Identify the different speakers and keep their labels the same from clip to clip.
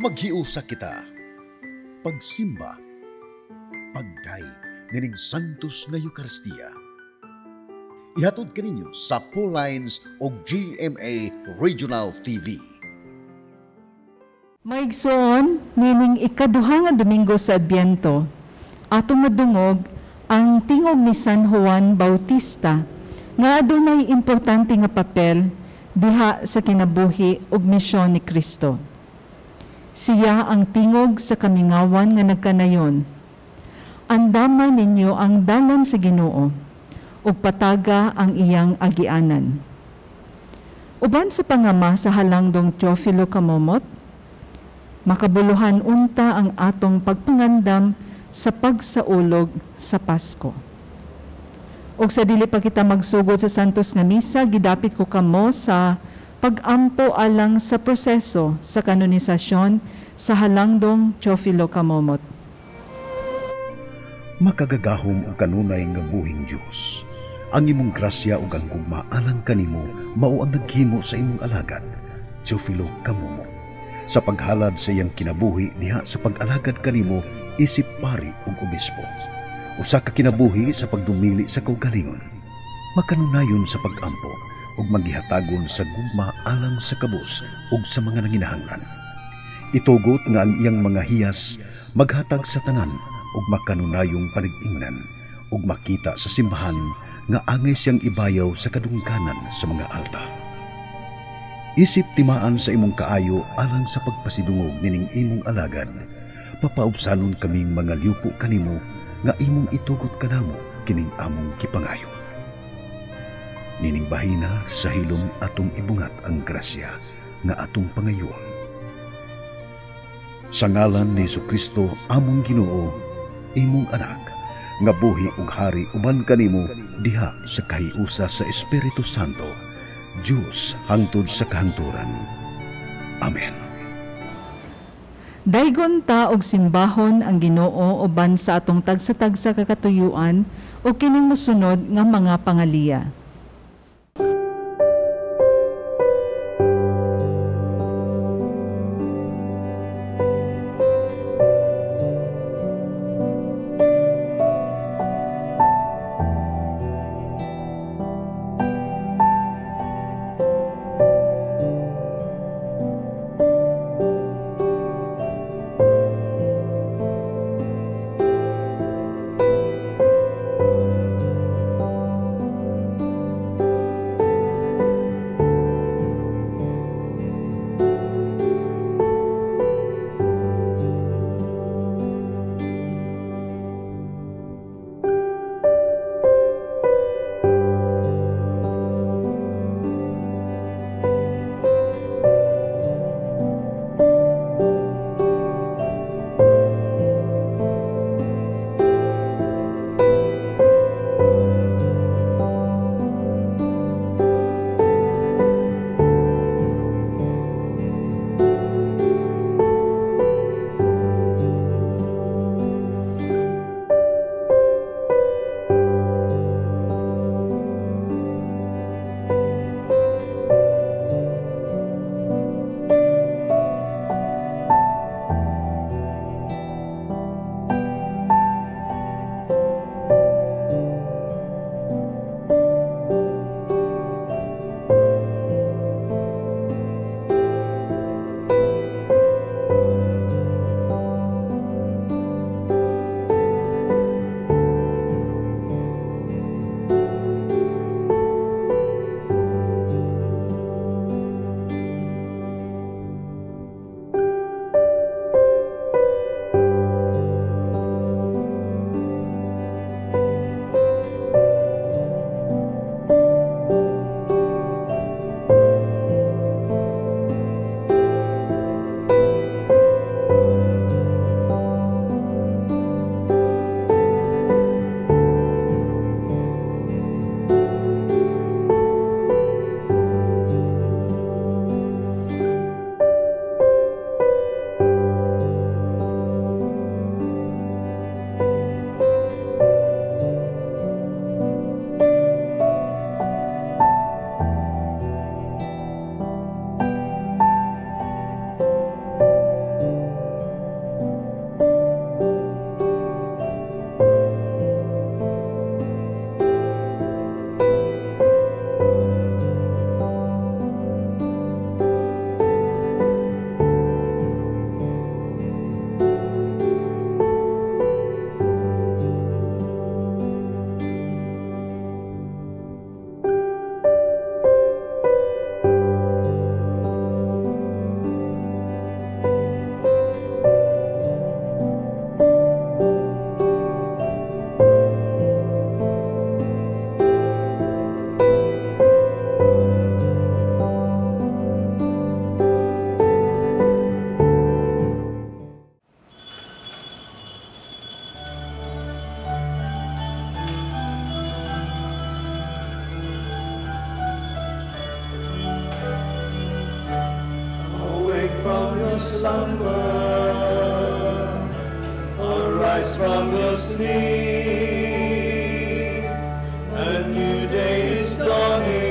Speaker 1: Maghiusa kita. Pagsimba, pagdayeg nining Santos nga Eukaristiya. Ihatod kaninyo sa Lines o GMA Regional TV.
Speaker 2: Maigsoon, nining ikaduha nga Domingo sa Adbyento, atong madungog ang tingog ni San Juan Bautista nga adunay importante nga papel diha sa kinabuhi ug misyon ni Kristo. Siya ang tingog sa kamingawan nga nagkanayon: "Andama ninyo ang dalan sa Ginoo, ug pataga ang iyang agianan." Uban sa pangama sa halangdong Teofilo Camomot, makabuluhan unta ang atong pagpangandam sa pagsaulog sa Pasko. Ug sa dili pa kita magsugod sa Santos nga Misa, gidapit ko kamo sa pag-ampo alang sa proseso sa kanonisasyon sa halangdong Teofilo Camomot.
Speaker 1: Makagagahom ug kanunay nga buhing Dios, ang imong grasya ug ang gugma alang kanimo mao ang naghimo sa imong alagad, Teofilo Camomot, sa paghalad sa iyang kinabuhi diha sa pag-alagad kanimo isip pari ug obispo. Usa ka kinabuhi sa pagdumili sa kaugalingon, makanunayon sa pag-ampo ug maghihatagon sa gugma alang sa kabus ug sa mga nanginahanglan. Itugot nga ang iyang mga hiyas maghatag sa tanan ug makanunayong panag-ingnan ug makita sa simbahan nga angay siyang ibayaw sa kadungganan sa mga alta. Isip timaan sa imong kaayo alang sa pagpasidungog nining imong alagad, papaubsanon kaming mga liupo kanimo nga imong itugot kanamo kining among gipangayo. Nining bahina sa hilom atong ibungat ang grasya nga atong pangayoon. Sa ngalan ni Kristo among Ginoo, imong anak, nga buhi ug hari uban kanimo diha sa kahiusa sa Espiritu Santo, Dios hangtod sa kahangturan. Amen.
Speaker 2: Daygon ta og simbahon ang Ginoo uban sa atong tagsa-tagsa ka katuyuan o kining mosunod nga mga pangaliya.
Speaker 3: Slumber, arise from your sleep. A new day is dawning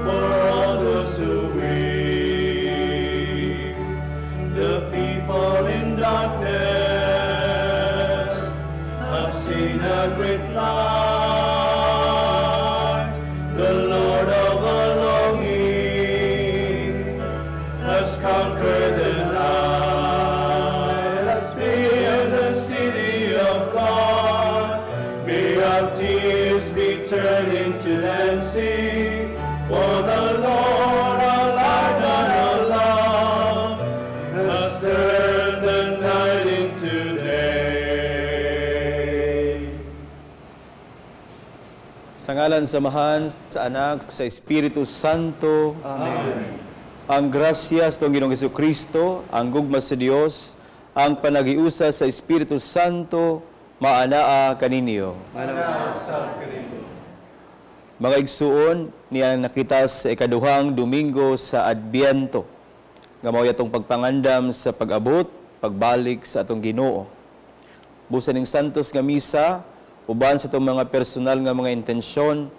Speaker 3: for all those who weep. The people in darkness have seen a great light. The Lord of our longing has conquered the night. Let us build the city of God. May our tears be turned into dancing. For the Lord, our light and our love, has turned the night into day.
Speaker 4: Sa ngalan sa Amahan, sa Anak, sa Espiritu Santo.
Speaker 3: Amen.
Speaker 4: Ang grasya sa atong Ginoong Kristo, ang gugma sa Dios, ang panagiusa sa Espiritu Santo, maanaa kaninyo. Mga igsuon, niya nakita sa ikaduhang Domingo sa Adbyento, nga mao atong pagpangandam sa pag-abot, pagbalik sa atong Ginoo. Busa ning santos nga misa, uban sa atong mga personal nga mga intensyon,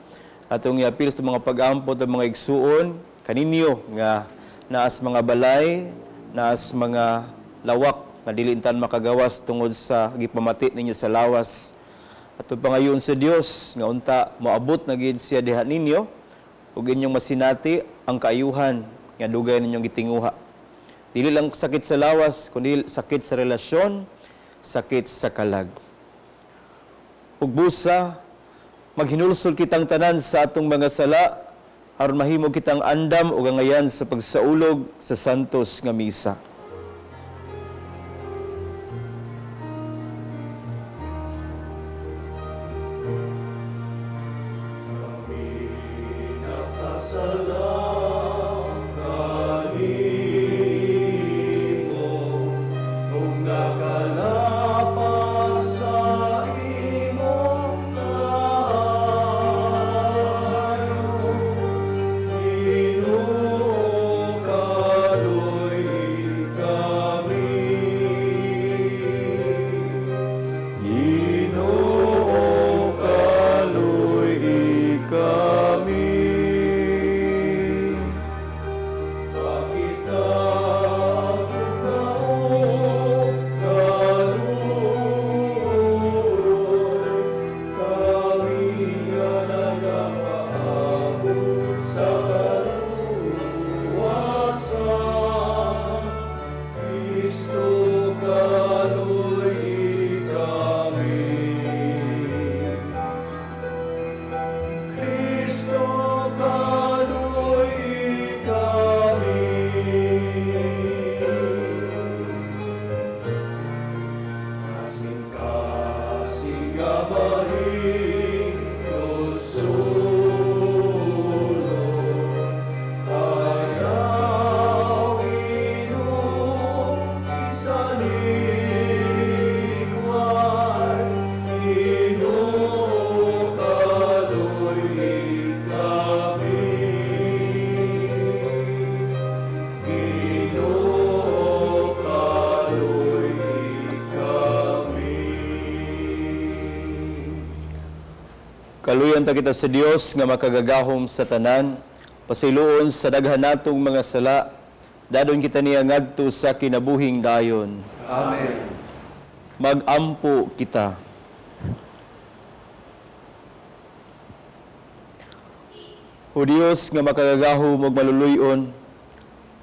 Speaker 4: atong iapil sa mga pag-ampo at mga igsuon, kaninyo nga naas mga balay, naas mga lawak nga dili intan makagawas tungod sa gipamati ninyo sa lawas. Ato pangayon sa Dios nga unta moabot na gid siya diha ninyo ug inyong masinati ang kaayuhan nga dugay ninyong gitinguha. Dili lang sakit sa lawas kundi sakit sa relasyon, sakit sa kalag. Ug busa maghinulsol kitang tanan sa atong mga sala aron mahimo kitang andam ug angayan sa pagsaulog sa santos nga misa. Kaluyan ta kita sa Dios nga makagagahom sa tanan, pasiluon sa daghan natong mga sala, dadon kita niya ngadto sa kinabuhing dayon.
Speaker 3: Amen.
Speaker 4: Magampo kita. O Dios nga makagagahom ug maluluy-on,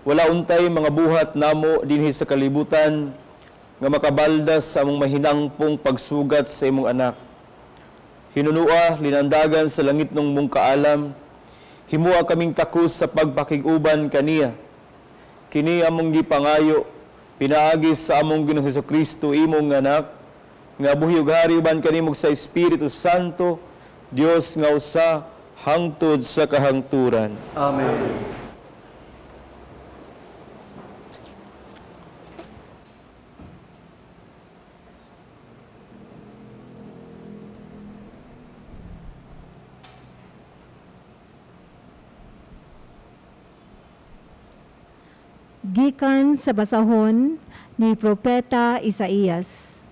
Speaker 4: wala untay mga buhat namo dinhi sa kalibutan nga makabaldas sa among mahinangpong pagsugat sa imong anak. Hinunua, linandagan sa langit ng mong kaalam, himua kaming takos sa pagpakig-uban kaniya. Kini among gipangayo, pinaagi sa among Ginoong Hesukristo, imong anak, nga buhi ug hari uban kanimo sa Espiritu Santo, Dios nga usa hangtod sa kahangturan.
Speaker 3: Amen.
Speaker 5: Gikan sa basahon ni Propeta Isaías.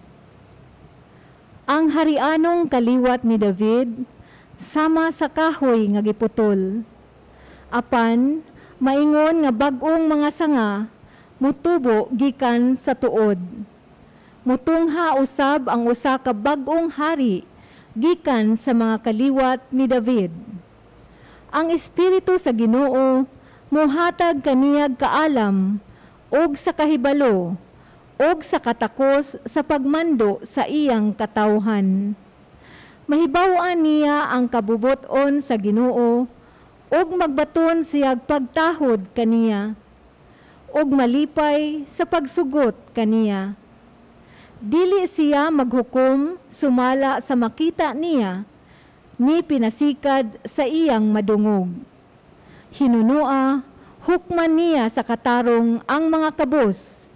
Speaker 5: Ang harianong kaliwat ni David sama sa kahoy nga giputol. Apan maingon nga bag-ong mga sanga mutubo gikan sa tuod. Mutungha usab ang usa ka bag-ong hari gikan sa mga kaliwat ni David. Ang espiritu sa Ginoo muhatag kaniyag kaalam og sa kahibalo og sa katakos sa pagmando sa iyang katawhan. Mahibaw-an niya ang kabubuton sa Ginoo ug magbaton siyag pagtahod kaniya ug malipay sa pagsugot kaniya. Dili siya maghukom sumala sa makita niya, ni pinasikad sa iyang madungog. Hinunua, hukman niya sa katarong ang mga kabos,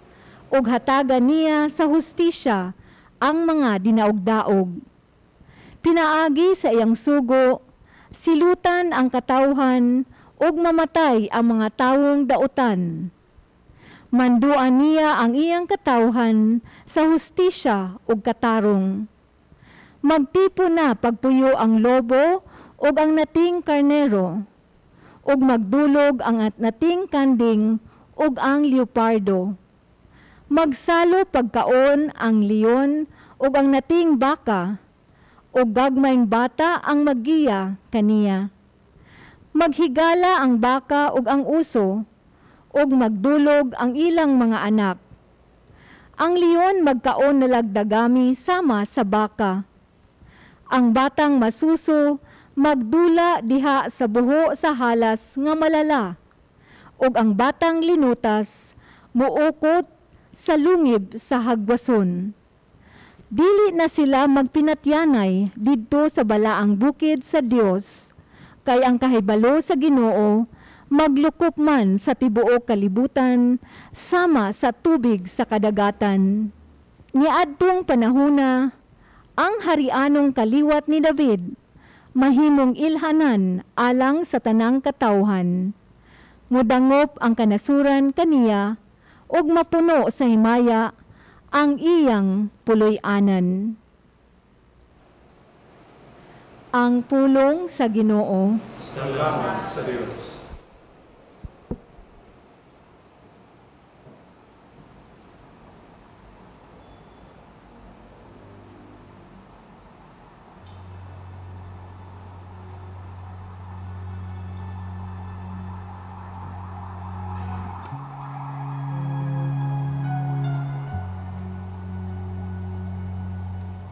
Speaker 5: ug hatagan niya sa hustisya ang mga dinaog-daog. Pinaagi sa iyang sugo, silutan ang katawhan ug mamatay ang mga tawong dautan. Manduan niya ang iyang katawhan sa hustisya ug katarong. Magtipo na pagpuyo ang lobo ug ang nating karnero, ug magdulog ang nating kanding ug ang leopardo. Magsalo pagkaon ang leon ug ang nating baka, ug gagmayng bata ang maggiya kaniya. Maghigala ang baka ug ang uso, ug magdulog ang ilang mga anak. Ang leon magkaon nalagdagami sama sa baka. Ang batang masuso magdula diha sa buho sa halas nga malala, ug ang batang linutas muukot sa lungib sa hagwason. Dili na sila magpinatyanay didto sa balaang bukid sa Dios, kay ang kahibalo sa Ginoo maglukop man sa tibuok kalibutan sama sa tubig sa kadagatan. Niadtong panahona, ang harianong kaliwat ni David mahimong ilhanan alang sa tanang katawhan. Mudangop ang kanasuran kaniya ug mapuno sa himaya ang iyang puloy-anan. Ang pulong sa Ginoo.
Speaker 3: Salamat sa Dios.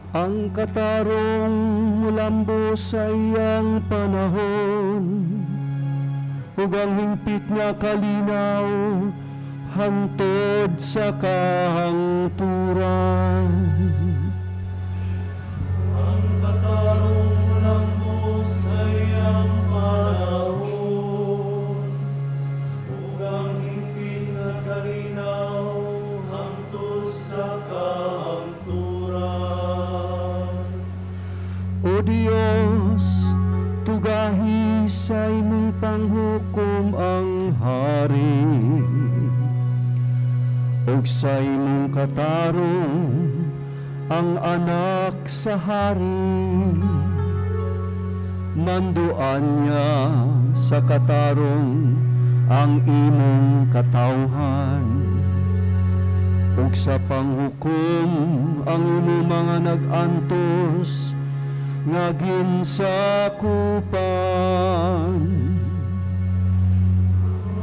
Speaker 6: Ang katarong mulambo sa iyang panahon, ug ang hingpit nga kalinaw hangtod sa kahangturan.
Speaker 3: Ang katarong mulambo sa iyang panahon, ug ang hingpit nga kalinaw hangtod sa kahangturan.
Speaker 6: O Diyos, tugahi sa imong panghukom ang hari, ug sa imong katarong ang anak sa hari. Manduan niya sa katarong ang imong katawhan, ug sa panghukom ang imong mga nag-antos nga ginsakupan.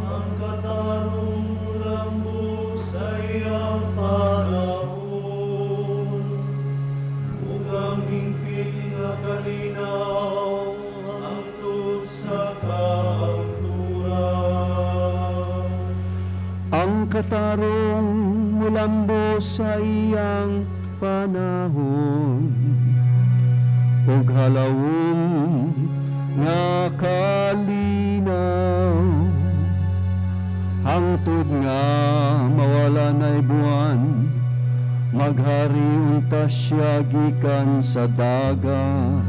Speaker 3: Ang katarong mulambo sa iyang panahon, ug ang hingpit nga kalinaw hangtod sa kahangturan.
Speaker 6: Ang katarong mulambo sa iyang panahon, ug halawom nga kalinaw, hangtod nga mawala na'y buwan, maghari unta siya gikan sa dagat,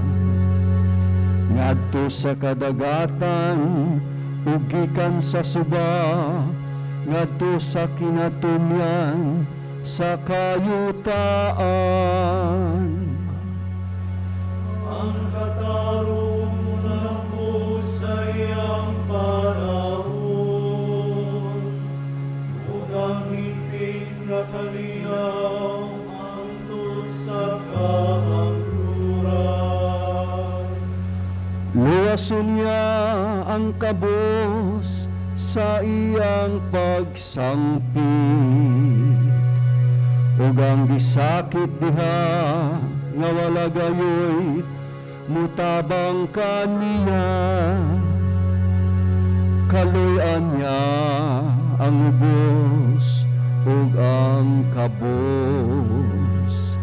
Speaker 6: ngadto sa kadagatan ug gikan sa suba ngadto sa kinatumyan sa kayutaan.
Speaker 3: Ang katarong mulambo sa iyang panahon, ug ang hingpit nga kalinaw hangtod sa kahangturan.
Speaker 6: Luwason niya ang kabos sa iyang pagsangpit, ug ang gisakit diha nga wala gayoy mutabang kaniya. Kaluy-an niya ang ubos ug ang kabos.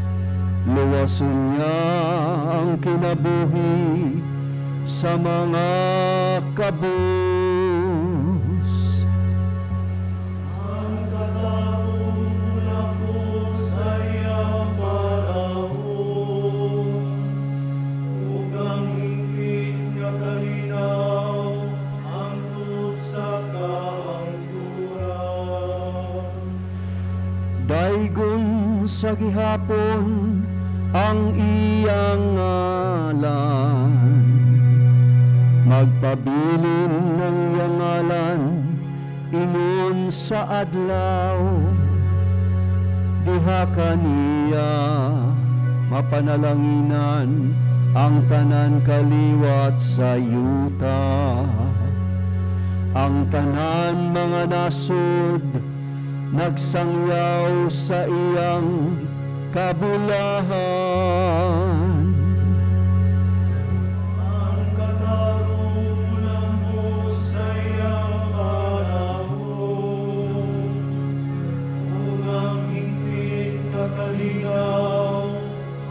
Speaker 6: Luwason niya ang kinabuhi sa mga kabos.
Speaker 3: Ang katarong mulambo sa iyang panahon, ug ang hingpit nga kalinaw hangtod sa kahangturan.
Speaker 6: Daygon sa gihapon ang iyang ngalan, magpabilin ng iyang ngalan ingon sa adlaw. Diha kaniya mapanalanginan ang tanan kaliwat sa yuta. Ang tanan mga nasod nagsangyaw sa iyang kabulahan.
Speaker 3: Ang katarong mulambo sa iyang panahon, ug ang hingpit nga kalinaw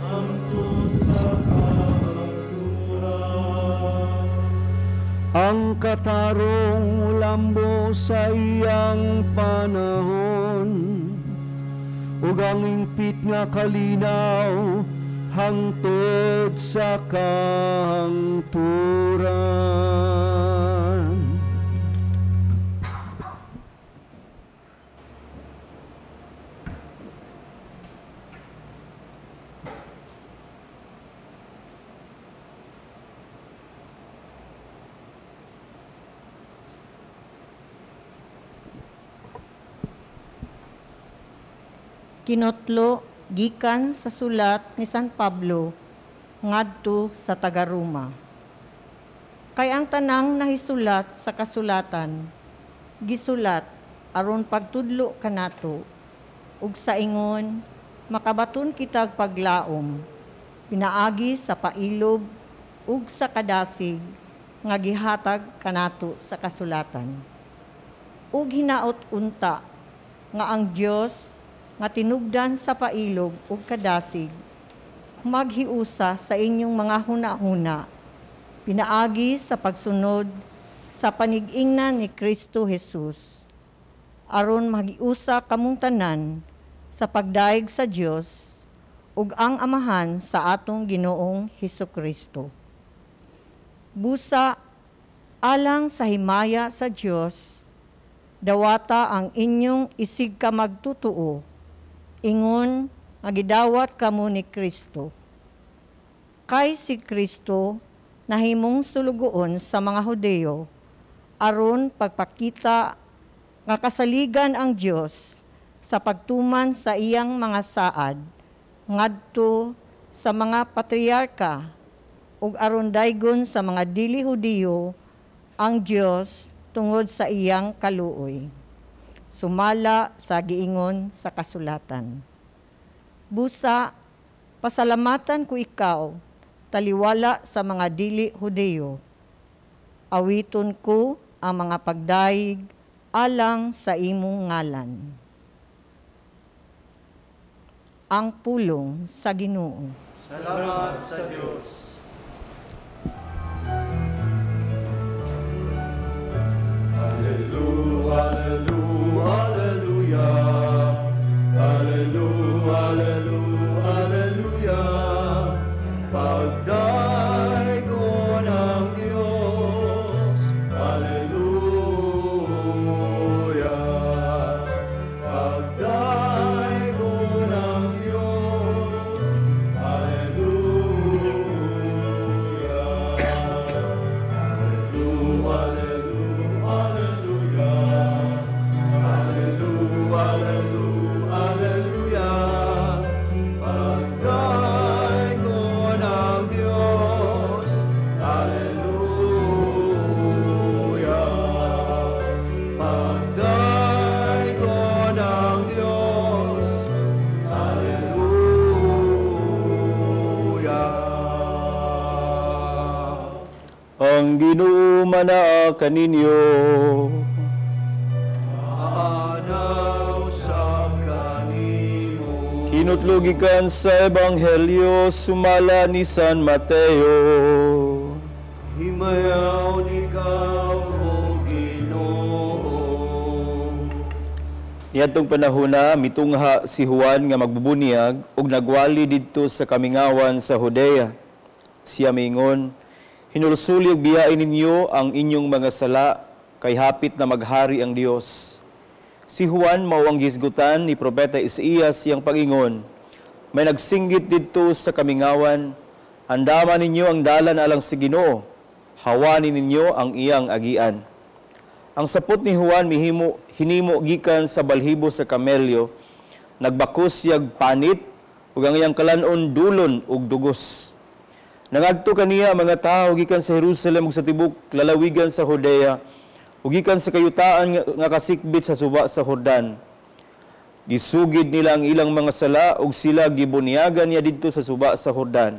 Speaker 3: hangtod sa kahangturan.
Speaker 6: Ang katarong lambo sa iyang panahon, ug ang hingpit nga kalinaw hangtod sa kahangturan.
Speaker 7: Kinotlo gikan sa sulat ni San Pablo ngadto sa taga-Roma. Kay ang tanang nahisulat sa kasulatan gisulat aron pagtudlo kanato, ug sa ingon makabaton kitag paglaom pinaagi sa pailob ug sa kadasig nga gihatag kanato sa kasulatan. Ug hinaot unta nga ang Dios nga tinubdan sa pailob ug kadasig maghiusa sa inyong mga hunahuna pinaagi sa pagsunod sa panigingnan ni Kristo Jesus, aron maghiusa kamong tanan sa pagdayeg sa Dios ug ang Amahan sa atong Ginoong Hesukristo. Busa alang sa himaya sa Dios, dawata ang inyong isig ka magtutuo, ingon nga gidawat kamo ni Kristo. Kay si Kristo nahimong sulugoon sa mga Hudeo aron pagpakita nga kasaligan ang Dios sa pagtuman sa iyang mga saad ngadto sa mga patriarka, ug aron daygon sa mga dili Hudiyo ang Dios tungod sa iyang kaluoy, sumala sa giingon sa kasulatan. Busa, pasalamatan ko ikaw, taliwala sa mga dili Hudeo. Awiton ko ang mga pagdayeg alang sa imong ngalan. Ang pulong sa Ginoo.
Speaker 3: Salamat sa Dios. Alleluia, alleluia, alleluia. Alleluia, alleluia, alleluia. Pagdaygon ang Dios. Alleluia.
Speaker 4: Ang Ginoo manaa kaninyo.
Speaker 6: Maanaw sa kanimo.
Speaker 4: Hinutlo gikan sa Ebanghelyo sumala ni San Mateo.
Speaker 6: Himayaw ikaw, O Ginoo.
Speaker 4: Niadtong panahona, mitungha si Juan nga magbubunyag ug nagwali didto sa kamingawan sa Judea. Siya miingon, "Hinulsuli ug biyain ninyo ang inyong mga sala, kay hapit na maghari ang Dios." Si Juan mao ang gihisgutan ni Propeta Isaías siyang pagingon, "May nagsinggit didto sa kamingawan, andama ninyo ang dalan alang sa Ginoo, hawani ninyo ang iyang agian." Ang sapot ni Juan mihimo hinimo gikan sa balhibo sa kamelyo, nagbakos siyag panit ug ang iyang kalan-on dulon ug dugos. Nangadto kaniya mga tawo gikan sa Jerusalem ug sa tibok lalawigan sa Judea ug gikan sa kayutaan nga kasikbit sa suba sa Jordan. Gisugid nila ang ilang mga sala ug sila gibunyagan niya didto sa suba sa Jordan.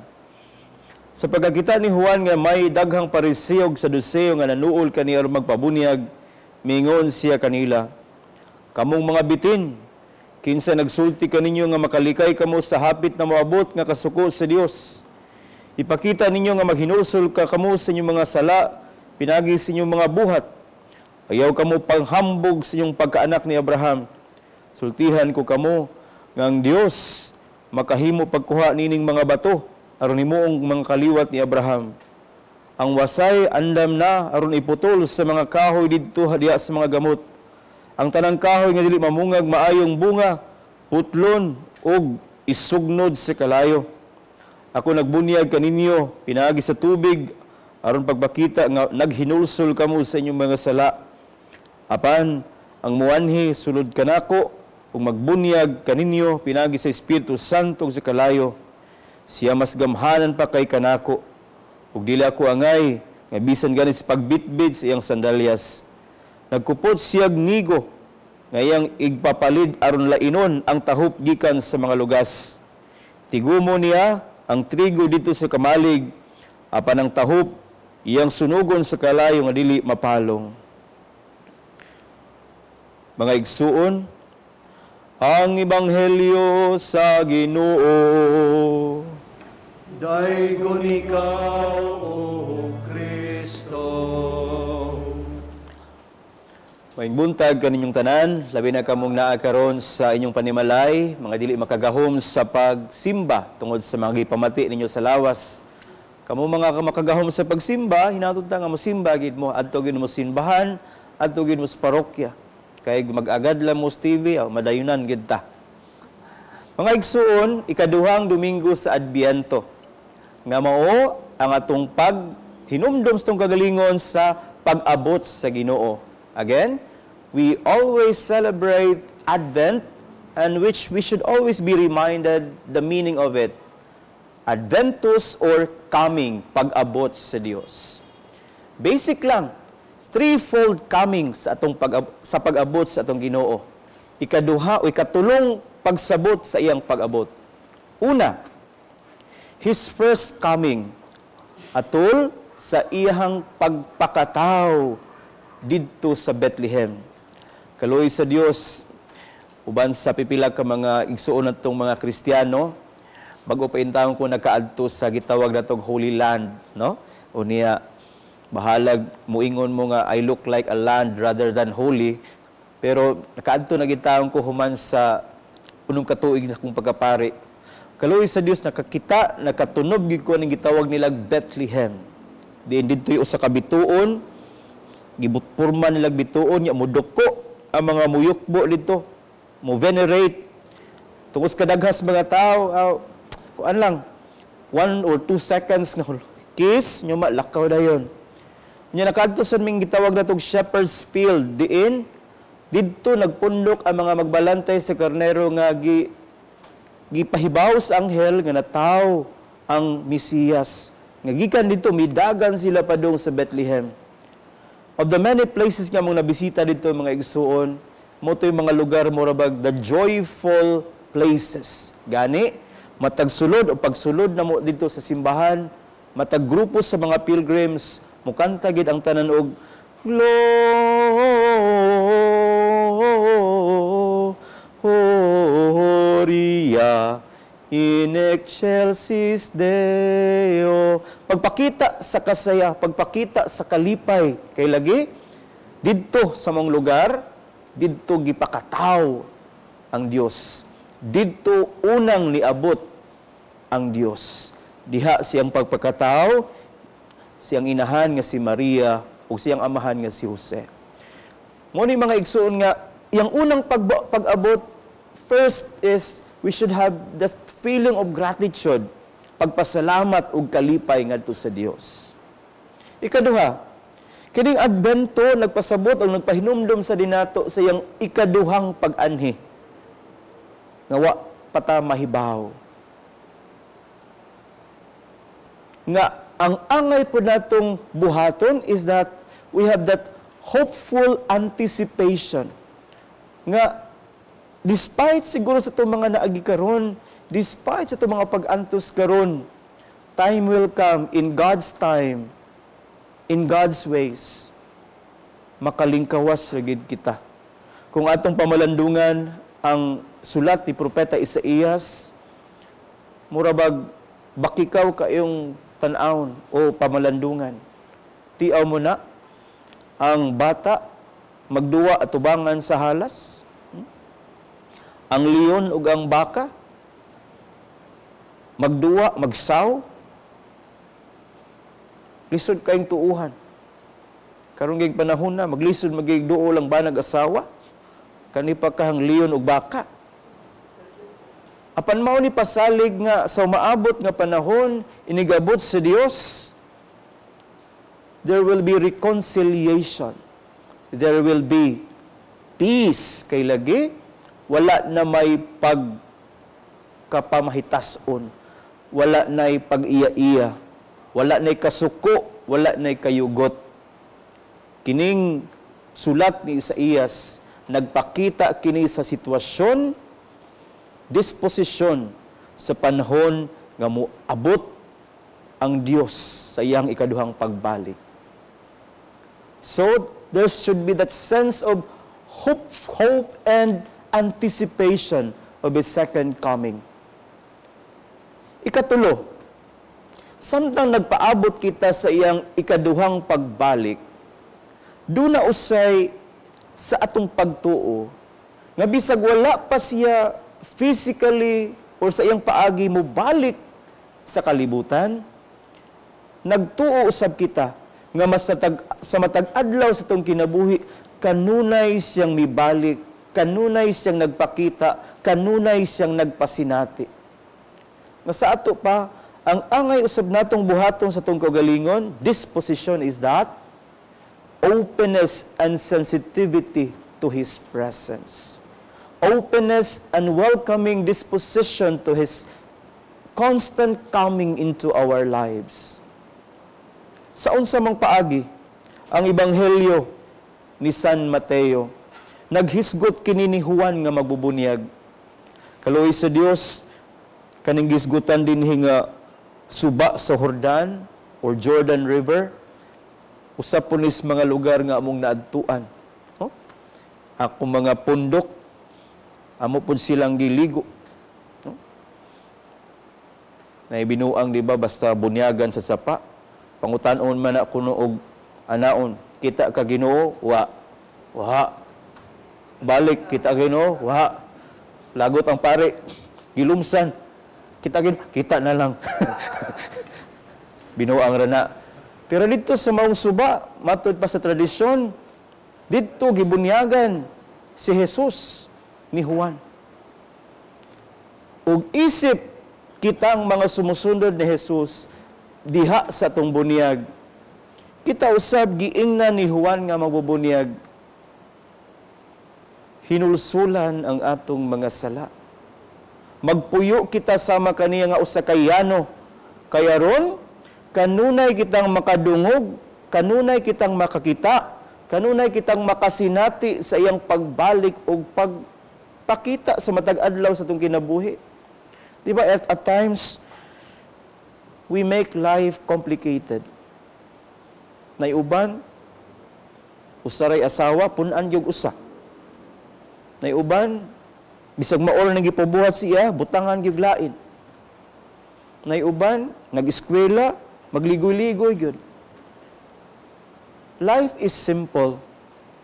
Speaker 4: Sa pagkakita ni Juan nga may daghang Pariseo ug Saduseo nga nanuol kaniya aron magpabunyag, mingon siya kanila, "Kamong mga bitin, kinsa nagsulti kaninyo nga makalikay kamo sa hapit na moabot nga kasuko sa Dios? Ipakita ninyo nga maghinulsol ka kamo sa inyong mga sala, pinagi sa inyong mga buhat. Ayaw kamo panghambog sa inyong pagkaanak ni Abraham. Sultihan ko kamo nga ang Dios makahimo pagkuha nining mga bato aron himuong mga kaliwat ni Abraham. Ang wasay andam na aron iputol sa mga kahoy didto diha sa mga gamot. Ang tanang kahoy nga dili mamungag maayong bunga, putlon ug isugnod sa kalayo. Ako nagbunyag kaninyo pinaagi sa tubig aron pagpakita nga naghinulsol kamo sa inyong mga sala. Apan ang muanhi sulod kanako ug magbunyag kaninyo pinaagi sa Espiritu Santo ug sa kalayo. Siya mas gamhanan pa kay kanako, ug dili ako angay nga bisan gani sa pagbitbit sa iyang sandalyas. Nagkupot siyag nigo nga iyang igpapalid aron lainon ang tahop gikan sa mga lugas. Tigumo niya ang trigo dito sa kamalig, apan ang tahop iyang sunugon sa kalayo nga dili mapalong." Mga igsuon, ang Ebanghelyo sa Ginoo.
Speaker 6: Daygon ikaw, O Kristo.
Speaker 4: Maayong buntag kaninyong tanan, labi na kamong naa karon sa inyong panimalay, mga dili makagahom sa pagsimba tungod sa mga gipamati ninyo sa lawas. Kamo mga makagahom sa pagsimba, hinatod ta nga mosimba gid mo, adto gid mo simbahan, adto gid mo sa parokya. Kay mag-agad lang mo sa TV, oh, madayunan gid ta. Mga igsuon, ikaduhang Domingo sa Adbiento, nga mao ang atong paghinumdom sa atong kagalingon sa pag-abot sa Ginoo. Again, we always celebrate Advent, and which we should always be reminded the meaning of it. Adventus or coming, pag-abot sa Dios. Basic lang, threefold coming sa pag-abot sa atong Ginoo. Ikaduha o ikatulong pagsabot sa iyang pag-abot. Una, His first coming, atol sa iyang pagpakataw didto sa Bethlehem. Kaluoy sa Dios, uban sa pipila ka mga igsuon natong mga Kristiyano, bago pa intawon ko nakaadto sa gitawag natong Holy Land, no? Unya bahalag muingon mo nga I look like a land rather than holy, pero nakaadto na gitawon ko human sa unong katuig na akong pagkapari. Kaluoy sa Dios, nakakita, nakatunob gid ko ning gitawag nilag Bethlehem. Diin didto'y usa ka bituon, gibutpurma nilag bituon, nya muduko ang mga muyukbo didto, mo venerate. Tungod sa kadaghas mga tao, kuan lang, 1 or 2 seconds nga kiss, nyo malakaw dayon. Nya nakaadto sa ming gitawag natong Shepherd's Field, diin didto nagpundok ang mga magbalantay sa karnero nga gipahibaw sa anghel nga nataw ang Mesiyas. Nga gikan didto midagan sila padung sa Bethlehem. Of the many places nga mong nabisita didto mga igsuon, mo to'y mga lugar mura bag the joyful places. Gani matag sulod o pagsulod na mo didto sa simbahan, matag grupo sa mga pilgrims Mukanta gid ang tanan og Gloria in excelsis Deo. Pagpakita sa kasaya, pagpakita sa kalipay, kay lagi didto sa mong lugar, didto gipakataw ang Dios. Didto unang niabot ang Dios. Diha siyang pagpakataw, siyang inahan nga si Maria ug siyang amahan nga si Jose. Mo ni, mga igsuon, nga iyang unang pag-abot, first is we should have the feeling of gratitude, pagpasalamat ug kalipay ngadto sa Dios. Ikaduha, kining Adbento nagpasabot o nagpahinumdom sa dinato sa iyang ikaduhang pag-anhi nga wa pata mahibaw. Nga ang angay po natong buhaton is that we have that hopeful anticipation nga despite siguro sa itong mga naagi karon, despite sa itong mga pag-antos karon, time will come in God's time, in God's ways, makalingkawas ra gid kita. Kung atong pamalandungan ang sulat ni Propeta Isaías, mura bag bakikaw kayong tan-awon o pamalandungan. Tiaw mo na ang bata magduwa atubangan sa halas, ang leon ug ang baka magduwa, magsaw. Lisod kayong tuuhan. Karon gig panahon na maglisod magig duol ang banag asawa, kani pa kahang leon ug baka. Apan mao ni pasalig nga sa umaabot nga panahon, inigabot sa Dios, there will be reconciliation. There will be peace, kay lagi wala na may pagkapamahitason, wala na'y pag-iya-iya, wala na'y kasuko, wala na'y kayugot. Kining sulat ni Isaías nagpakita kini sa sitwasyon, disposisyon sa panahon nga moabot ang Dios sa iyang ikaduhang pagbalik. So there should be that sense of hope and anticipation of His second coming. Ikatulo, samtang nagpaabot kita sa iyang ikaduhang pagbalik, duna usay sa atong pagtuo nga bisag wala pa siya physically or sa iyang paagi mo balik sa kalibutan, nagtuo usab kita nga sa matag adlaw sa atong kinabuhi, kanunay siyang mibalik, kanunay siyang nagpakita, kanunay siyang nagpasinati. Nga sa ato pa, ang angay usab natong buhaton sa atong kaugalingon, disposition, is that openness and sensitivity to His presence. Openness and welcoming disposition to His constant coming into our lives. Sa unsa mang paagi, ang Ebanghelyo ni San Mateo naghisgot kini ni Juan nga magbubunyag. Kaluoy sa Dios, kaning gisgutan dinhi nga suba sa Jordan or Jordan River, usa po nis mga lugar nga among naadtuan. Oh? Ako mga pundok, amo pud silang giligo. No? Naibinuang, di ba, basta bunyagan sa sapa. Pangutanon man ako no og anaon, "Kita ka Ginoo?" "Wa." "Wa." Balik, "Kita Ginoo?" "Wa." Lagot ang pare, gilumsan. "Kita Ginoo?" "Kita na lang." Binuang rana. Pero dito sa maong suba, matod pa sa tradisyon, dito gibunyagan si Jesus ni Juan. Ug isip kitang mga sumusunod ni Jesus diha sa atong bunyag, kita usab giingnan ni Juan nga magbubunyag, hinulsulan ang atong mga sala. Magpuyo kita sama kaniya nga usa ka yano. Kaya ron, kanunay kitang makadungog, kanunay kitang makakita, kanunay kitang makasinati sa iyang pagbalik o pagpakita sa matag adlaw sa atong kinabuhi. Di ba, at times, we make life complicated. Naiuban, usaray asawa, punan yung usa. Naiuban, bisag maol nang gipabuhat siya, butangan gyud lain. Naiuban, nag-eskwela, magligoy-ligoy gyud. Life is simple,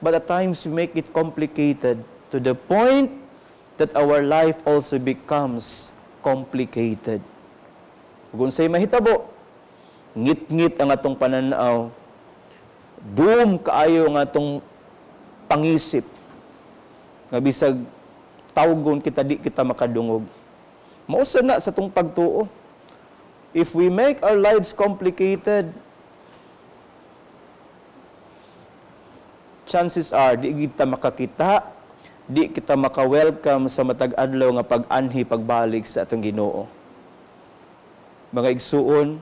Speaker 4: but at times we make it complicated to the point that our life also becomes complicated. Kung sa'y mahitabo, ngit-ngit ang atong pananaw, boom kaayo ang atong pangisip, nga bisag tawgon kita, di kita makadungog. Mausa na sa atong pagtuo. If we make our lives complicated, chances are, di kita makakita, di kita maka-welcome sa matag adlaw nga pag-anhi, pagbalik sa atong Ginoo. Mga igsuon,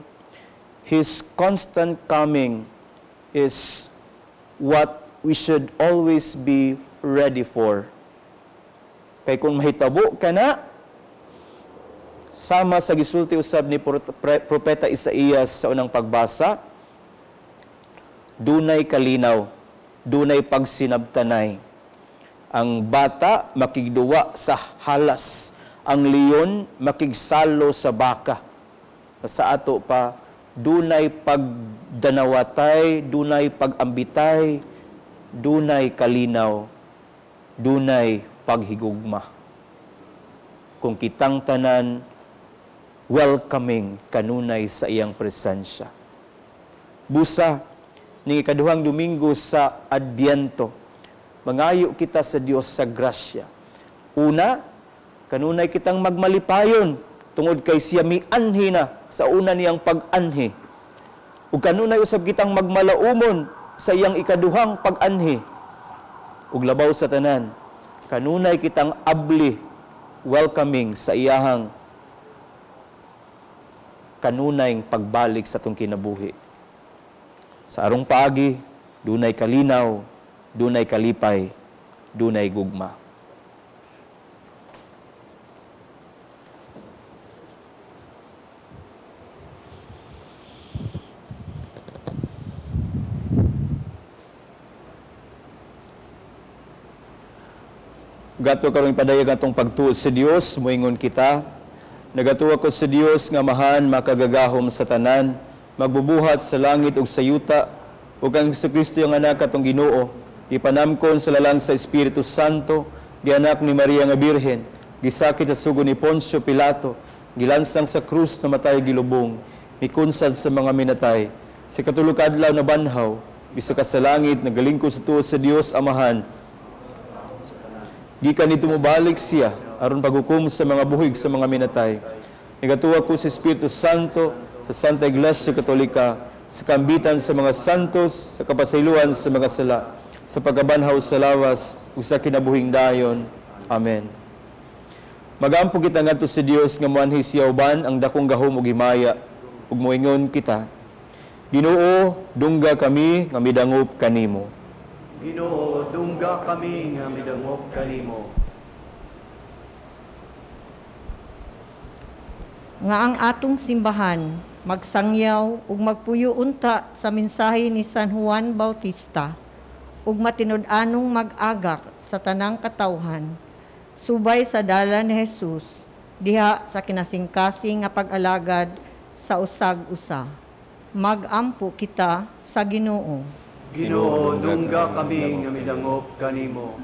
Speaker 4: His constant coming is what we should always be ready for. Kay kung mahitabo ka na, sama sa gisulti usab ni Propeta Isaías sa unang pagbasa, dunay kalinaw, dunay pagsinabtanay. Ang bata makigduwa sa halas, ang leon makigsalo sa baka. Sa ato pa, dunay pagdanawatay, dunay pagambitay, dunay kalinaw, dunay paghigugma. Kung kitang tanan, welcoming kanunay sa iyang presensya. Busa, ning ikaduhang Domingo sa Adbyento, mangayo kita sa Dios sa grasya. Una, kanunay kitang magmalipayon tungod kay siya mianhi na sa una niyang pag-anhi. Ug kanunay usab kitang magmalaumon sa iyang ikaduhang pag-anhi. Ug labaw sa tanan, kanunay kitang abli, welcoming sa iyahang kanunay pagbalik sa atong kinabuhi. Sa arong paagi, dunay kalinaw, dunay kalipay, dunay gugma. Gato karong ipadayag atong pagtuo sa Dios, moingon kita. Nagatuo ko sa Dios nga mahan makagagahom sa tanan, magbubuhat sa langit ug sa yuta, ug ang Hesukristo ang anak atong Ginoo, gipanamkon sa lalang sa Espiritu Santo, gianak ni Maria nga Birhen, gisakit sa sugo ni Poncio Pilato, gilansang sa krus namatay gilubong, mikunsad sa mga minatay, sa ikatulo ka adlaw nabanhaw, bisa ka sa langit nagalingkod sa tuo sa Dios Amahan. Gikan nito mobalik siya aron paghukom sa mga buhig sa mga minatay. Nagatuwa ko sa Espiritu Santo, sa Santa Iglesia Katolika, sa kambitan sa mga santos, sa kapasayloan sa mga sala, sa pagkabanhaw sa lawas, ug sa kinabuhing dayon. Amen. Magampo kita ngadto sa Dios nga moanhi siya uban ang dakong gahom ug himaya, ug moingon kita, Ginoo, dungga kami nga midangop kanimo.
Speaker 6: Ginoo, dungga kami nga midangop kanimo.
Speaker 7: Nga ang atong simbahan magsangyaw ug magpuyo unta sa mensahe ni San Juan Bautista ug matinud-anong mag-agak sa tanang katawhan subay sa dalan ni Jesus diha sa kinasingkasing nga pag-alagad sa usag-usa. Magampo kita sa Ginoo.
Speaker 6: Ginoo, dungga kami nga midangop kanimo.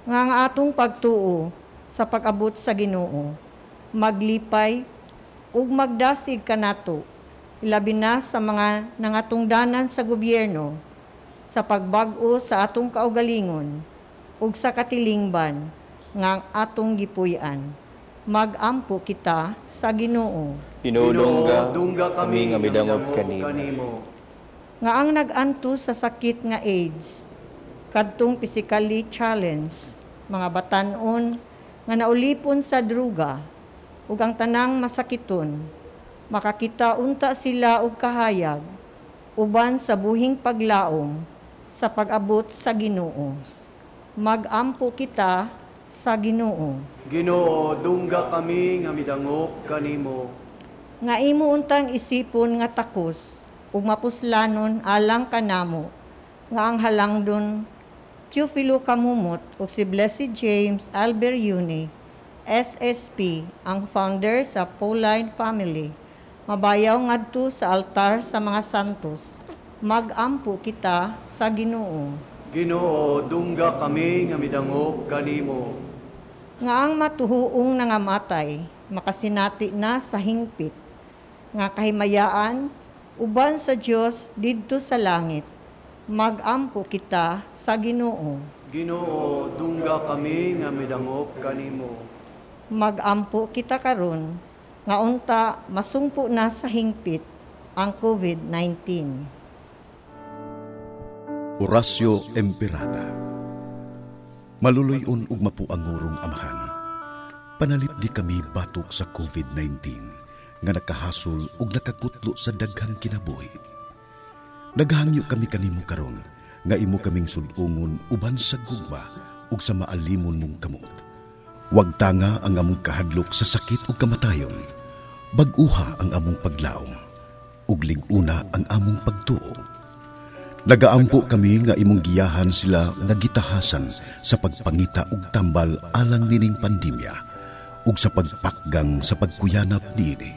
Speaker 7: Nga ang atong pagtuo sa pag-abot sa Ginoo, maglipay ug magdasig kanato, ilabi na sa mga nangatungdanan sa gobyerno, sa pagbag-o sa atong kaugalingon ug sa katilingban nga ang atong gipuy-an. Magampo kita sa Ginoo.
Speaker 4: Ginoo, dungga kami nga midangop kanimo.
Speaker 7: Nga ang nag-anto sa sakit nga AIDS, kadtong physically challenged, mga batan-on nga naulipon sa druga, ug ang tanang masakiton, makakita unta sila og kahayag, uban sa buhing paglaom sa pag-abot sa Ginoo. Magampo kita sa Ginoo.
Speaker 6: Ginoo, dungga kami nga midangop kanimo.
Speaker 7: Nga imo untang isipon nga takos, ug mapuslanon alang kanamo nga ang halangdon Teofilo Camomot ug si Blessed James Albert Yune, SSP, ang founder sa Pauline Family, mabayaw ngadto sa altar sa mga santos. Magampo kita sa Ginoo.
Speaker 6: Ginoo, dungga kami nga midangop kanimo.
Speaker 7: Nga ang matuhuong nangamatay makasinati na sa hingpit nga kahimayaan uban sa Dios didto sa langit. Magampo kita sa Ginoo.
Speaker 6: Ginoo, dungga kami nga midangop kanimo.
Speaker 7: Magampo kita karon nga unta masumpo na sa hingpit ang COVID-19.
Speaker 1: Oratio Imperata. Maluloy-on ug mapuangurong Amahan. Panalipdi kami batok sa COVID-19 nga nakahasol ug nakakutlo sa daghang kinabuhi. Naghangyo kami kanimo karon nga imo kaming sud-ungon uban sa gugma ug sa maalimon mong kamot. Wag tanga ang among kahadlok sa sakit ug kamatayon. Bag-uha ang among paglaom ug lig-una ang among pagtuo. Nagaampo kami nga imong giyahan sila nga gitahasan sa pagpangita ug tambal alang nining pandemya ug sa pagpakgang sa pagkuyanap niini.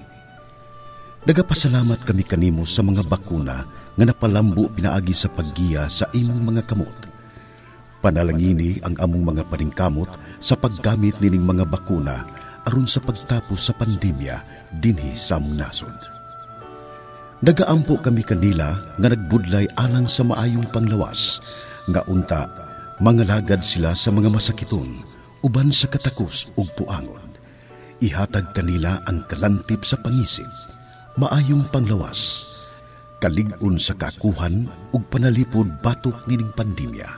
Speaker 1: Nagapasalamat kami kanimo sa mga bakuna nga napalambo pinaagi sa paggiya sa imong mga kamot. Panalangini ang among mga paningkamot sa paggamit nining mga bakuna aron sa pagtapos sa pandemya dinhi sa among nasod. Nagaampo kami kanila nga nagbudlay alang sa maayong panglawas, nga unta mangalagad sila sa mga masakiton uban sa katakos ug puangon. Ihatag kanila ang kalantip sa pangisip, maayong panglawas, kalig-on sa kakuhan ug panalipod batok nining pandemya.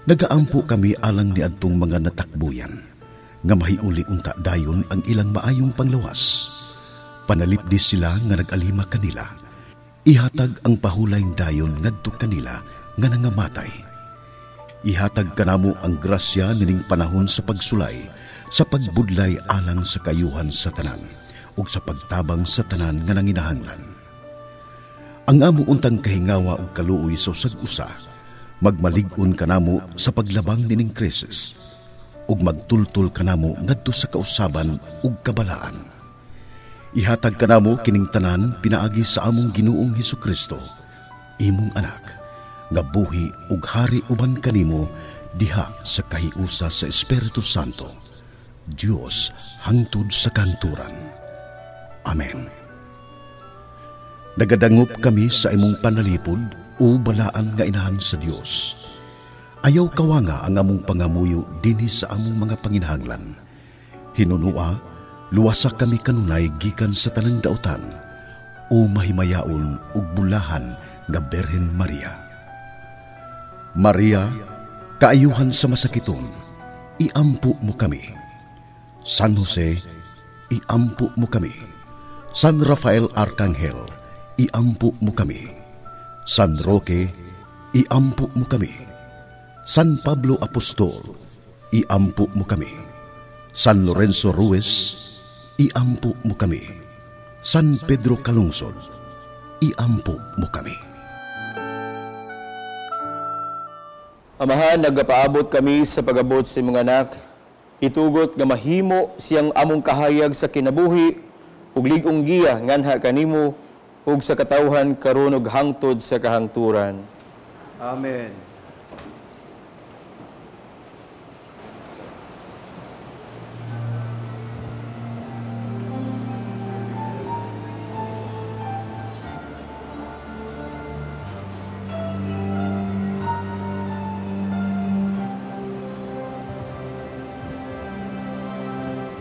Speaker 1: Nagaampo kami alang niadtong mga natakbuyan, nga mahiuli unta dayon ang ilang maayong panglawas. Panalipdi sila nga nag-alima kanila. Ihatag ang pahulayng dayon ngadto kanila nga nangamatay. Ihatag kanamo ang grasya nining panahon sa pagsulay, sa pagbudlay alang sa kayuhan sa tanan, ug sa pagtabang sa tanan nga nanginahanglan. Ang amo untang kahingawa ug kaluoy sa usag-usa, magmalig-on kanamo sa paglabang nining krisis, ug magtultol kanamo ngadto sa kausaban ug kabalaan. Ihatag kanamo kining tanan pinaagi sa among Ginoong Hesukristo, imong anak, nga buhi ug hari uban kanimo diha sa kahiusa sa Espiritu Santo, Dios hangtod sa kanturan. Amen. Nagadangop kami sa imong panalipod o balaan nga inahan sa Dios. Ayaw kawanga ang among pangamuyo dinhi sa among mga panginahanglan. Hinunua, luwasa kami kanunay gikan sa tanang dautan, o mahimayaon ug bulahan nga Birhen Maria. Maria, kaayuhan sa masakiton, iampo mo kami. San Jose, iampo mo kami. San Rafael Arcangel, iampo mo kami. San Roque, iampo mo kami. San Pablo Apostol, iampo mo kami. San Lorenzo Ruiz, iampo mo kami. San Pedro Calungsod, iampo mo kami.
Speaker 4: Amahan, nagapaabot kami sa pag-abot sa imong anak. Itugot nga mahimo siyang among kahayag sa kinabuhi ug lig-ong giya nganha kanimo ug sa katawhan karon ug hangtod sa kahangturan.
Speaker 6: Amen.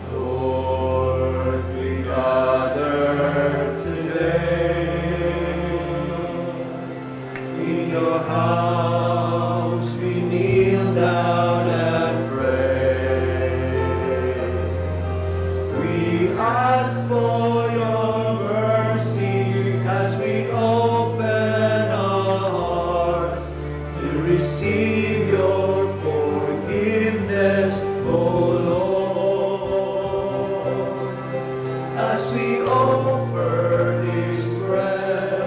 Speaker 3: Lord, we gather today in your house. We kneel down and pray. We ask for your mercy as we open our hearts to receive your forgiveness, O Lord. As we offer this bread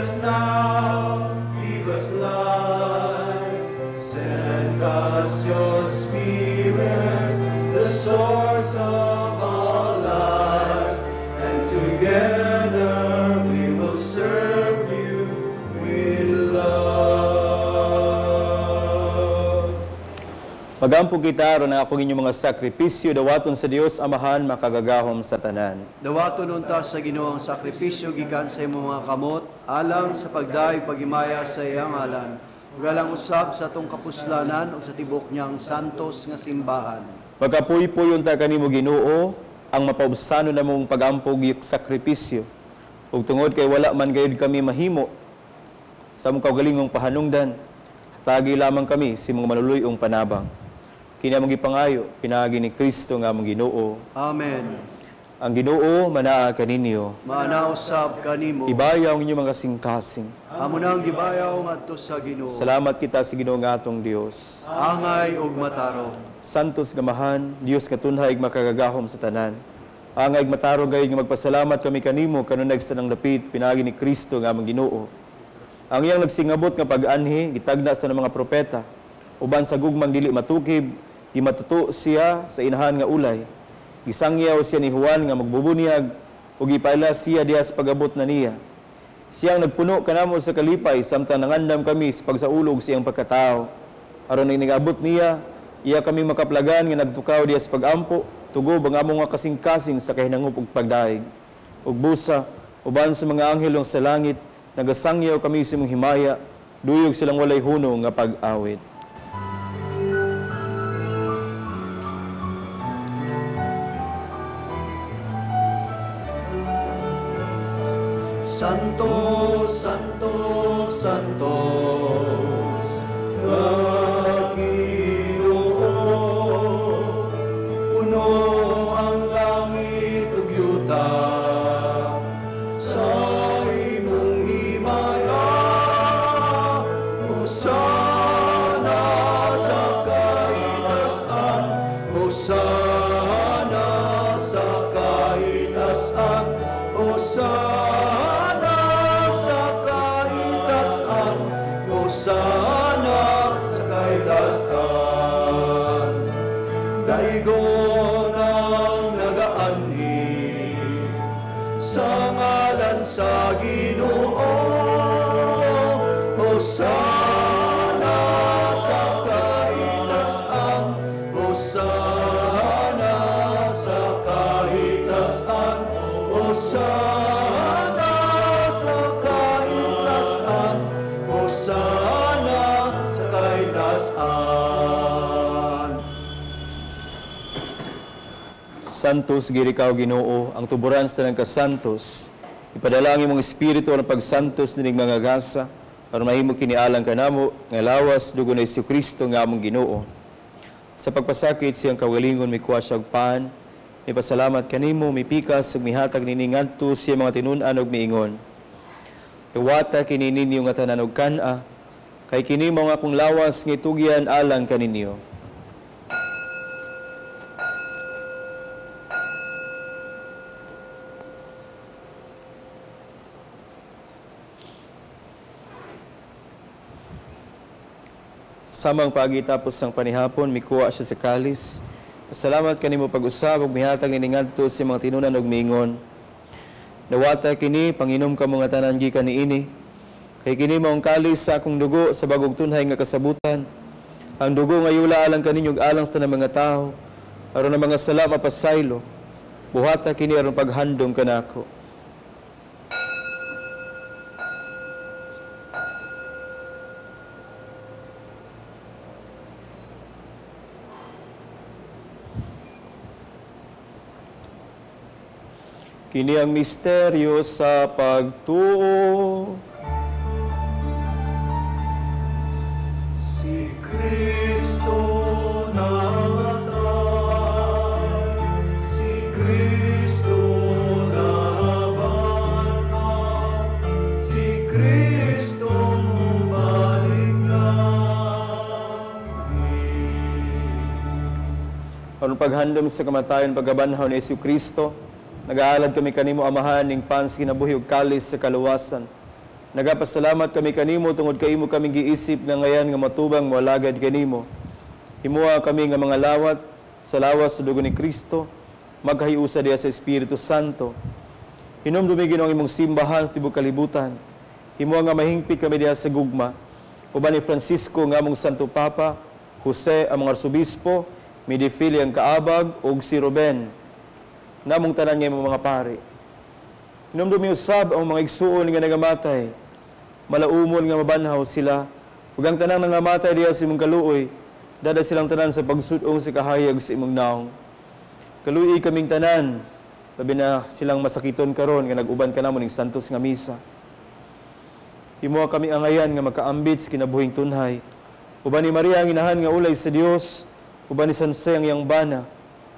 Speaker 3: us now, give us life. Send us your Spirit, the source of all lives, and together we will serve you with love.
Speaker 4: Magampo kita aron ang akong inyong mga sakripisyo dawaton sa Dios Amahan makagagahom sa tanan.
Speaker 6: Dawaton unta sa Ginoo ang sakripisyo gikan sa imong mga kamot alang sa pagdayeg paghimaya sa iyang ngalan ug alang usab sa atong kapuslanan ug sa tibok niyang santos nga simbahan.
Speaker 4: Magkapuy-puy unta kanimo Ginoo ang mapaubsanon namong pag-ampo ug sakripisyo. Ug tungod kay wala man gayud kami mahimo sa among kaugalingong pahanungdan, hatagi lamang kami sa imong maluluy-ong panabang. Kini among gipangayo pinaagi ni Kristo nga among Ginoo.
Speaker 6: Amen.
Speaker 4: Ang Ginoo manaa kaninyo.
Speaker 6: Maanaa usab kanimo.
Speaker 4: Ibayaw ang inyong mga kasing-kasing.
Speaker 6: Amo nang gibayaw ngadto sa Ginoo.
Speaker 4: Salamat kita sa Ginoo nga atong Dios.
Speaker 6: Angay ug matarong.
Speaker 4: Santos Gamahan, Dios nga tunhay makagagahom sa tanan. Angay ug matarong gayud nga magpasalamat kami kanimo kanunay sa nang dapit pinaagi ni Kristo nga among Ginoo. Ang iyang nagsingabot nga pag-anhi gitagna sa mga propeta uban sa gugmang dili matukib, gimatuto siya sa inahan nga ulay. Gisangyaw siya ni Juan nga magbubunyag ug gipaila siya diha sa pag-abot na niya. Siyang nagpuno kanamo sa kalipay samtang nangandam kami sa pagsaulog sa iyang pagkatao. Aron ang nag-abot niya, iya kami makaplagan nga nagtukaw diha sa pag-ampo, tugob ang among mga kasing-kasing sa kahinangop ug pagdaig. Ug busa, uban sa mga anghelong sa langit, nagasangyaw kami sa imong himaya, duyog silang walay hunong nga pag-awit.
Speaker 3: Santo, Santo, Santos, nga Ginoo, puno ang langit ug yuta sa imong himaya. Hosana sa kaitasan, Hosana sa kaitasan, Hosana sa kaitasan, Hosana sa kaitasan. Daigon ang nagaanhi sa ngalan sa Ginoo. Hosana sa kaitasan, Hosana sa kaitasan, Hosana sa kaitasan, Hosana sa kaitasan.
Speaker 4: Santos giri ka, Ginoo, ang tuburan sa tanang kasantos. Ipadala ang imong espiritu ang pagsantos nining mga gasa aron mahimo kini alang kanamo nga lawas dugo ni Jesucristo nga among Ginoo. Sa pagpasakit siyang kaugalingon mikuha siya og pan, mipasalamat kanimo, mipikas ug mihatag nini ngadto sa iyang mga tinun-an ug miingon. Duwata kini ninyo nga tanan og kan-a, kay kini mao ang akong lawas nga itugyan alang kaninyo. Samang pagitapos sang panihapon, mikuha siya sa kalis. Salamat kanimo pag-usab ug mihatag nini ngadto sa mga tinunan ug miingon. Dawata kini, panginom kamo nga tanan gikan niini. Kay kini mao ang kalis sa akong dugo sa bagong tunhay nga kasabutan. Ang dugo nga yula alang kaninyo ug alang sa tanang mga tawo, aron ang mga sala mapasaylo. Buhata kini aron paghandom kanako. Kini ang misteryo sa pagtuo.
Speaker 3: Si Kristo namatay, si Kristo nabanhaw, si Kristo mubalik na.
Speaker 4: Aron paghandom sa kamatayon pagkabanhaw ni Jesucristo, nag-aalad kami kanimo Amahan ning pan sa kinabuhi ug kalis sa kaluwasan. Nagapasalamat kami kanimo tungod kay imo kaming giisip nga ngayan nga matubang moalagad kanimo. Himoa kami nga mga lawat sa lawas sa dugo ni Kristo, magkahiusa diha sa Espiritu Santo. Hinumdumi Ginoo ang imong simbahan sa tibuok kalibutan. Himoa nga mahingpit kami diha sa gugma. Uban ni Francisco nga among Santo Papa, Jose among Arsobispo, Midifili ang kaabag ug si Ruben. Namong tanan nga imong mga pari. Hinumdumi usab ang mga igsuon nga nagamatay. Malaumon nga mabanhaw sila. Ug ang tanang nangamatay diha sa imong kaluoy, dada silang tanan sa pagsud-ong sa kahayag sa imong naong. Kaluoy kaming tanan, labi na silang masakiton karon nga nag-uban kanamo ning santos nga misa. Himoa kami angayan nga makaambit sa kinabuhing tunhay. Uban ni Maria ang inahan nga ulay sa Dios, uban ni San Jose ang iyang bana,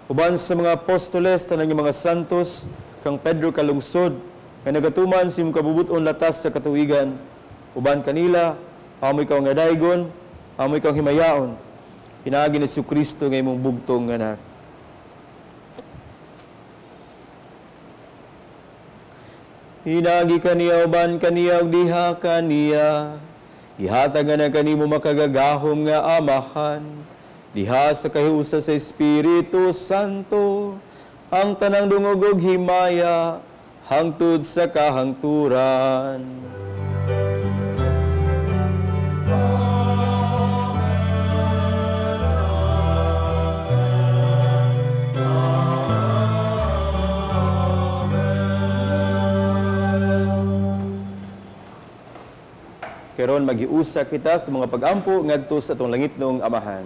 Speaker 4: uban sa mga apostoles tanan nga mga santos kang Pedro kalungsod nga nagatuman sa imong kabubut-on latas sa katuigan. Uban kanila, amo ikaw nga daygon, amo ikaw himayaon. Pinaagi ni Jesucristo nga imong bugtong anak. Hinagi kaniya uban kaniya ug diha kaniya, gihatag na kanimo makagagahom nga Amahan, diha sa kahiusa sa Espiritu Santo, ang tanang dungog ug himaya hangtod sa kahangturan. Karon magiusa kita sa mga pag-ampo ngadto sa atong langitnong Amahan.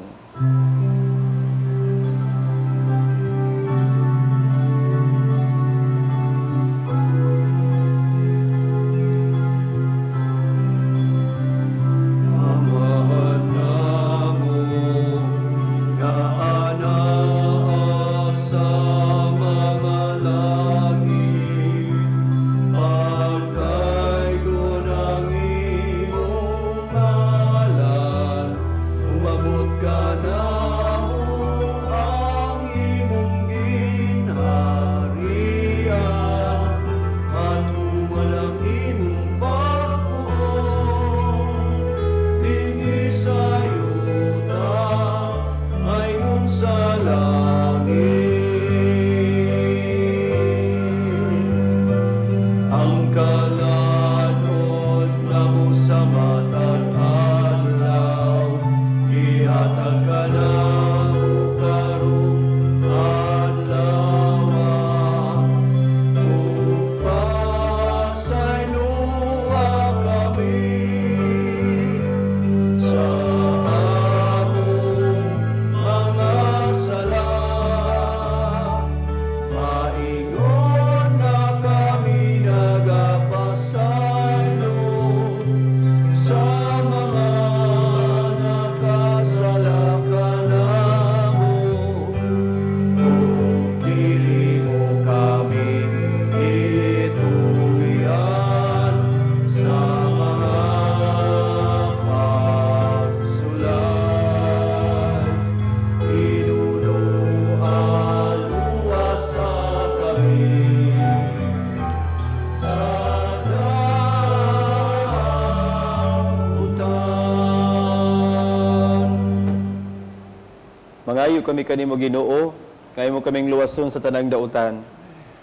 Speaker 4: Mangayo kami kanimo Ginoo, kay mo kaming luwason sa tanang dautan.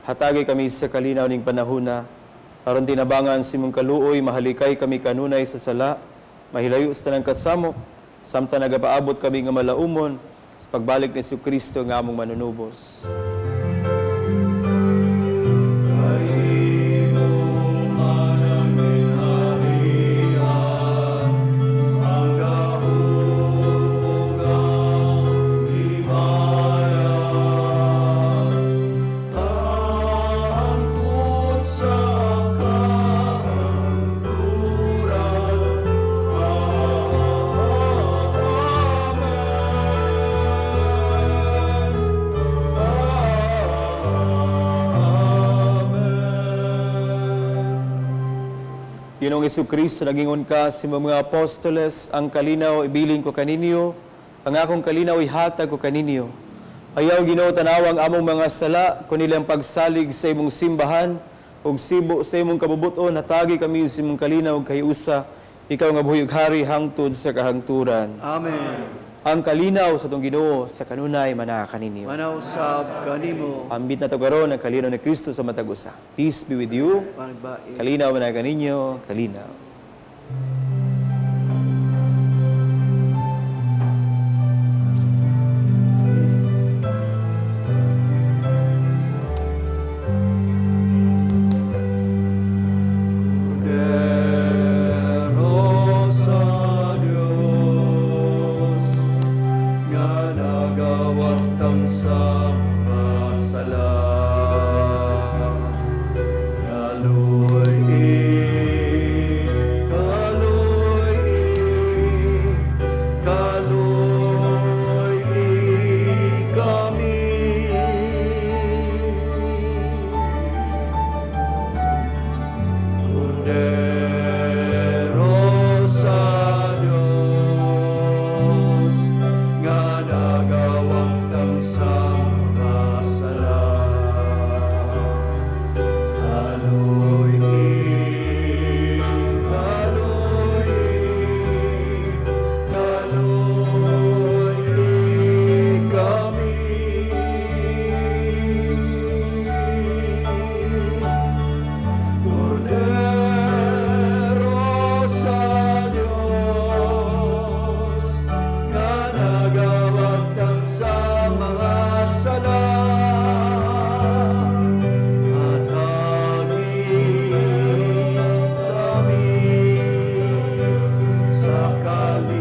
Speaker 4: Hatagi kami sa kalinaw ning panahona, aron tinabangan sa imong kaluoy, mahalikay kami kanunay sa sala, mahilayo sa tanang kasamok, samtang nagapaabot kami nga malaumon sa pagbalik ni Jesucristo nga among manunubos. Ginoong Jesucristo, nagingon ka sa imong mga apostoles, ang kalinaw ibilin ko kaninyo, ang akong kalinaw ihatag ko kaninyo. Ayaw, Ginoo, tanawang among mga sala, kundi ang pagsalig sa imong simbahan, ug sibo sa imong kabubuton, hatagi kami sa imong kalinaw ug kahiusa, ikaw nga buhi ug hari hangtod sa kahangturan.
Speaker 6: Amen.
Speaker 4: Ang kalinaw sa atong Ginoo sa kanunay manaa kaninyo.
Speaker 6: Manausab kanimo.
Speaker 4: Ambit na to karon ang kalinaw ni Kristo sa matag usa. Peace be with you.
Speaker 6: Panagbain.
Speaker 4: Kalinaw manaa kaninyo, kalinaw.
Speaker 6: Kordero sa Diyos, nga nagawagtang sa mga sala. Kaloy-i, kaloy-i, kaloy-i kami. Kordero sa Diyos, nga nagawagtang sa mga sala. Kaloy-i, kaloy-i, kaloy-i kami. Kordero sa Diyos, nga nagawagtang sa mga sala. Hatagi kami sa kalinaw.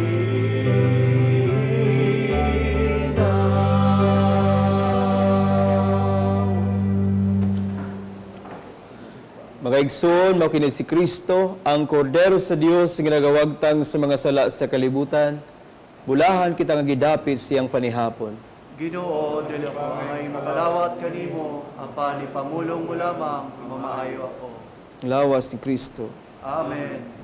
Speaker 4: Mga igsoon, mao kini si Kristo, ang Kordero sa Dios nga nagawagtang sa mga sala sa kalibutan. Bulahan kita nga gidapit siyang panihapon.
Speaker 6: Ginoo, dili ako angay makalawat kanimo, apan ipamulong mo lamang, mamaayo ako.
Speaker 4: Lawas ni Kristo.
Speaker 6: Amen.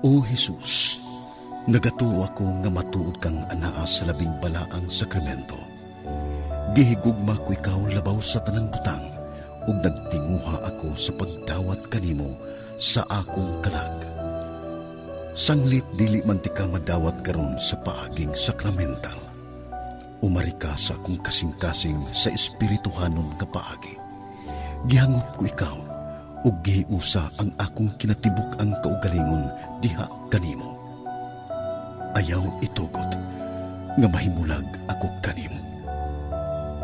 Speaker 1: O Jesus, nagatuo ako nga matuod kang anaa sa labing balaang sakramento. Gihigugma ko ikaw labaw sa tanang butang, ug nagtinguha ako sa pagdawat kanimo sa akong kalag. Sanglit dili man ti ka madawat karon sa paaging sakramental. Umari ka sa akong kasing-kasing sa espirituhanon nga paagi. Gihangop ko ikaw, ug gihiusa ang akong kinatibuk-ang kaugalingon diha kanimo. Ayaw itugot nga mahimulag ako kanimo.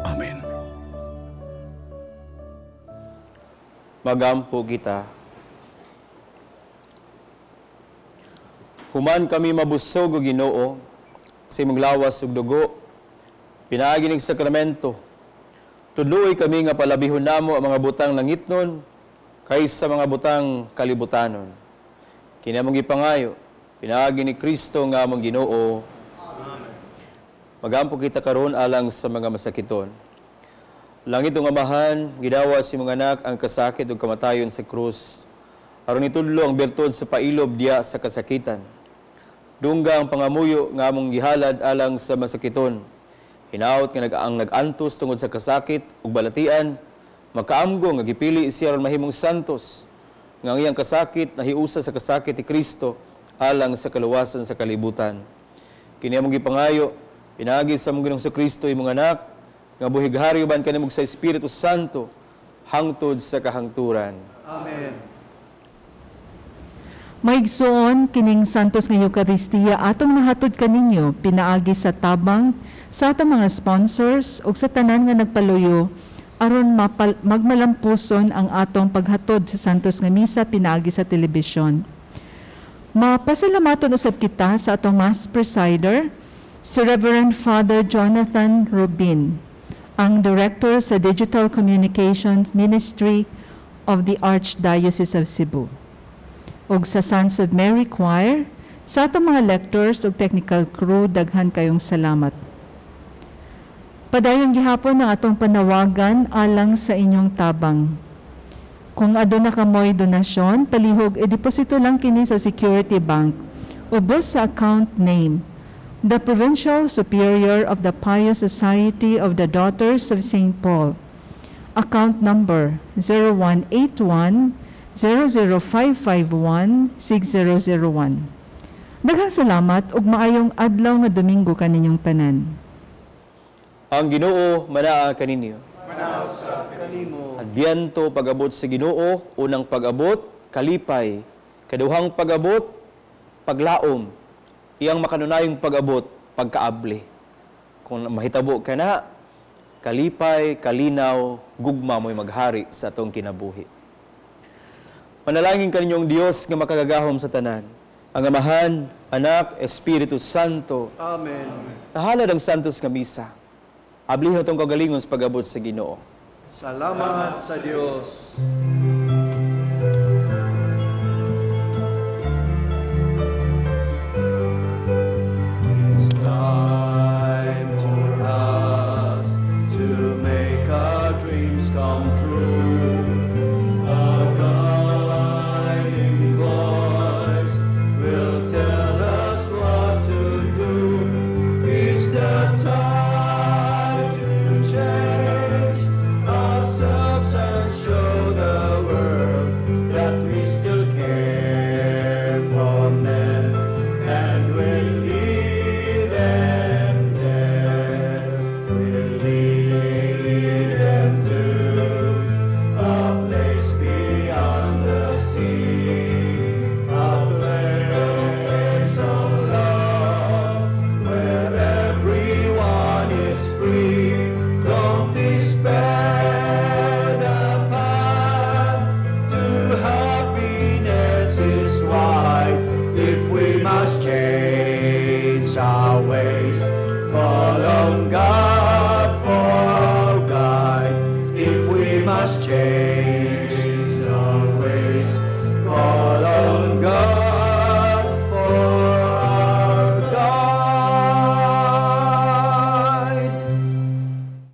Speaker 1: Amen.
Speaker 4: Magampo kita. Human kami mabusog o Ginoo sa imong lawas ug dugo, pinaagi ning sakramento. Tudloy kami nga palabihon namo ang mga butang langitnon kaysa mga butang kalibutanon. Kini among gipangayo, pinaagi ni Kristo nga among Ginoo. Amen. Magampo kita karon alang sa mga masakiton. Langit ug Amahan, gidawa si mga anak ang kasakit ug kamatayon sa krus. Aron itudlo ang bertud sa pailob diya sa kasakitan. Dungga ang pangamuyo nga among gihalad alang sa masakiton. Hinaot nga ang nag-antos tungod sa kasakit ug balatian, makaamgo nga gipili siya aron mahimong santos, nga ang iyang kasakit nahiusa sa kasakit ni Kristo alang sa kaluwasan sa kalibutan. Kini among gipangayo, pinaagi sa among Ginoong Kristo imong anak, nga buhighari uban kanimo sa Espiritu Santo hangtod sa kahangturan.
Speaker 6: Amen.
Speaker 2: Maigsoon kining Santos nga Eukaristiya atong nahatod kaninyo pinaagi sa tabang sa atong mga sponsors ug sa tanan nga nagpaluyo aron magmalampuson ang atong paghatod sa Santos nga Misa pinaagi sa telebisyon. Mapasalamaton usab kita sa atong Mass Presider, si Reverend Father Jonathan Rubin, ang Director sa Digital Communications Ministry of the Archdiocese of Cebu. Ug sa Sons of Mary Choir, sa atong mga lectors ug technical crew, daghan kayong salamat. Padayon gihapon ang atong panawagan alang sa inyong tabang. Kung aduna kamoy donasyon, palihog i-deposito lang kini sa Security Bank. Ubos sa account name, The Provincial Superior of the Pious Society of the Daughters of St. Paul. Account number 0181 00551 6001. Daghang salamat ug maayong adlaw nga Domingo kaninyong tanan.
Speaker 4: Ang Ginoo manaa kaninyo.
Speaker 6: Kanimo.
Speaker 4: Adbyento, pag-abot sa Ginoo, unang pag-abot, kalipay. Kaduhang pag-abot, paglaom. Iyang makanunayong pag-abot, pagkaabli. Kung mahitabo ka na, kalipay, kalinaw, gugma mo'y maghari sa atong kinabuhi. Manalangin kaninyong Dios nga makagagahom sa tanan. Ang Amahan, Anak, Espiritu Santo.
Speaker 6: Amen.
Speaker 4: Nahalad ang Santos nga Misa. Ablihan atong kagalingon sa pag-abot sa Ginoo.
Speaker 6: Salamat sa Dios.